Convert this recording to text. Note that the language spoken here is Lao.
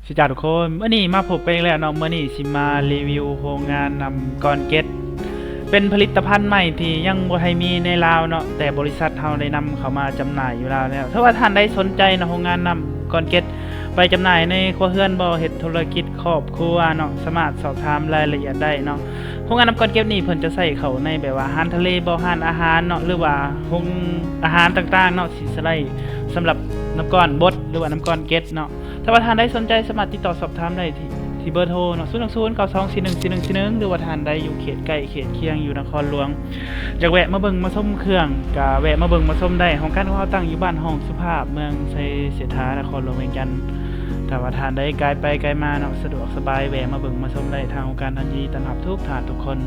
ສະຫວັດດີທຸກຄົນ, ມື້ນີ້ມາພົບກັນອີກແລ້ວເນາະ. ມື້ນີ້ຊິມາຣີວິວໂຮງງານນ້ຳກ້ອນເກັດ ເປັນຜະລິດຕະພັນໃໝ່ທີ່ຍັງບໍ່ໄດ້ມີໃນລາວເນາະ, ແຕ່ບໍລິສັດເຮົາໄດ້ນຳເຂົ້າມາຈຳໜ່າຍຢູ່ລາວແລ້ວ. ຖ້າວ່າທ່ານໃດສົນໃຈເນາະ ໂຮງງານນ້ຳກ້ອນເກັດ ໄປຈຳໜ່າຍໃນຄົວເຮືອນບໍ່ ເຮັດທຸລະກິດຄອບຄົວເນາະ, ສາມາດສອບຖາມລາຍລະອຽດໄດ້ເນາະ. ໂຮງງານນ້ຳກ້ອນເກັດນີ້ເພິ່ນຈະໃຊ້ເຂົ້າໃນແບບວ່າຮ້ານທະເລບໍ່ ຮ້ານອາຫານເນາະ ຫຼືວ່າໂຮງອາຫານຕ່າງໆເນາະ ທີ່ໃຊ້ສຳລັບນ້ຳກ້ອນບົດ ຫຼືວ່ານ້ຳກ້ອນເກັດເນາະ. ຖ້າວ່າທ່ານໃດສົນໃຈສາມາດຕິດຕໍ່ສອບຖາມໄດ້ທີ່ ທີ່ເບີໂທເນາະ ສູນສອງສູນ ເກົ້າສອງສີ່ໜຶ່ງ ສີ່ໜຶ່ງສີ່ໜຶ່ງ ຫຼືວ່າທ່ານໃດຢູ່ເຂດໃກ້ເຂດຄຽງຢູ່ນະຄອນຫຼວງ ຢາກແວະມາເບິ່ງມາຊົມເຄື່ອງ ກະແວະມາເບິ່ງມາຊົມໄດ້. ໂຮງງານຂອງເຮົາຕັ້ງຢູ່ບ້ານຮ່ອງສຸພາບ ເມືອງໄຊເສດຖາ ນະຄອນຫຼວງວຽງຈັນ. ຖ້າວ່າທ່ານໃດກາຍໄປກາຍມາເນາະ ສະດວກສະບາຍ ແວະມາເບິ່ງມາຊົມໄດ້. ທາງໂຮງງານຍິນດີຕ້ອນຮັບທຸກທ່ານທຸກຄົນ.